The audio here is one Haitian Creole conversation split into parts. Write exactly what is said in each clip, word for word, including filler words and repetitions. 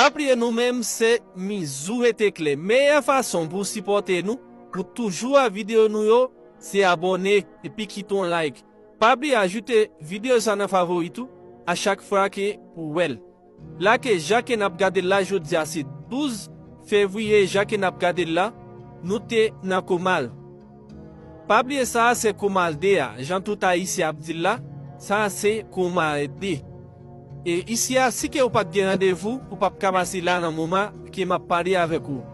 Pa bliye nou menm se Mizou Rete Klè. Meyè fason pou w sipòte nou, pou toujou wè videyo nou yo, se abòne epi kite yon like. Pa bliye ajoute videyo sa nan favorit ou a chak fwa ke ou wè l. La ke jan ke n ap gade l la jodi a se douz fevriye, jan ke n ap gade l la, nou te nan Komal. Pa bliye sa a se Komal de a, jan tout Ayisyen ap di l la, sa a se Komal de. E isi a, si ke ou pa t gen randevou, ou p ap ka pase la nan moman ke m ap pale avèk ou.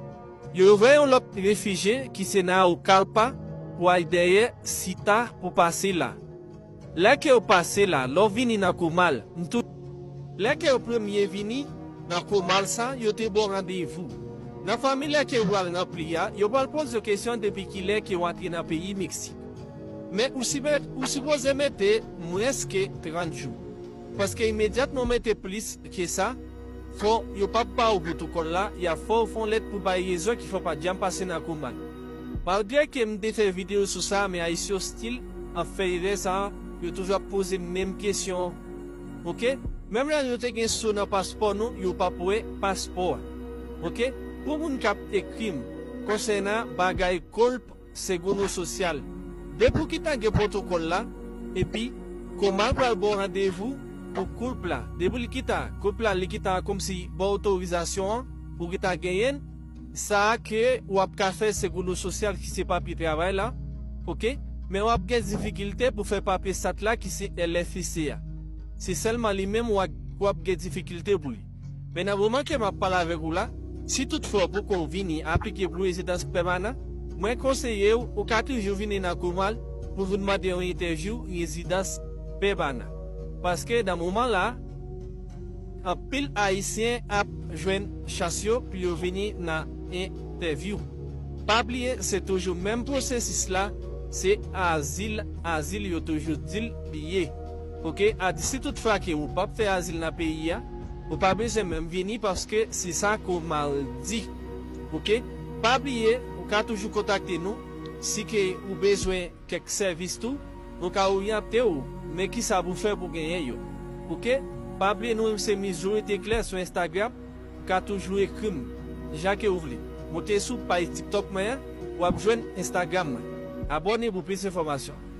Yo voye yon lòt refijye ki se Naokalpa pou al dèyè Sita pou pase la. Lè ke yo pase la, lè w vini nan Komal, m tou. Lè ke yo premye vini nan Komal sa, yo te ba w randevou. Nan fanmi lè ke ou al ranpli a, yo pral poze w kesyon depi kilè ke w antre nan peyi Meksik. Men ou sipe-, ou sipoze mete mwens ke trant jou. Paske imedyatman w mete plis ke sa, fò yo p ap ba w pwotokòl la, y ap fè w fè yon lèt pou bay rezon ki fè w pa t janm pase nan Komal. Malgre ke m te fè videyo sou sa, men Ayisyen ostil ap fè erè sa a, yo toujou ap poze menm kesyon an. Oke? Menm lè nou te gen sou nan paspò nou, yo p ap wè paspò a. Oke? Pou moun k ap ekri m konsènan bagay kolp, Segundo Social. Depi w gentan gen pwotokòl la, epi Komal pral ba w randevou pou kolp la. Depi li gentan, kolp la, li gentan kòmsi ba w otorizasyon an pou w gentan genyen l, sa a ke w ap ka fè Segundo Social ki se papye travay la, oke? Men w ap gen difikilte pou fè papye sat la ki se L F I C a. Se sèlman li menm w ap, w ap gen difikilte pou li. Men nan moman ke m ap pale avèk ou la, si toutfwa w poko vini aplike pou rezidans pèmanan, mwen konseye w, ou ka toujou vini nan Komal pou vin mande yon entèvyou rezidans pèmanan. Paske nan moman la, anpil Ayisyen ap jwenn chans yo pou yo vini nan entèvyou. Pa bliye, se toujou menm pwosesis la, se azil, azil yo toujou di l li ye. Oke, a di si toutfwa ke ou p ap fè azil nan peyi a, ou pa bezwen menm vini paske se sa Komal di. Oke, pa bliye, ou ka toujou kontakte nou si ke ou bezwen kèk sèvis tou, nou ka oryante w, men kisa pou fè pou genyen yo. Oke, pa bliye nou menm se Mizou Rete Klè sou Instagram, ou ka toujou ekri m, jan ke ou vle. Monte sou paj TikTok mwen an, w ap jwenn Instagram mwen. Abòne pou plis enfòmasyon.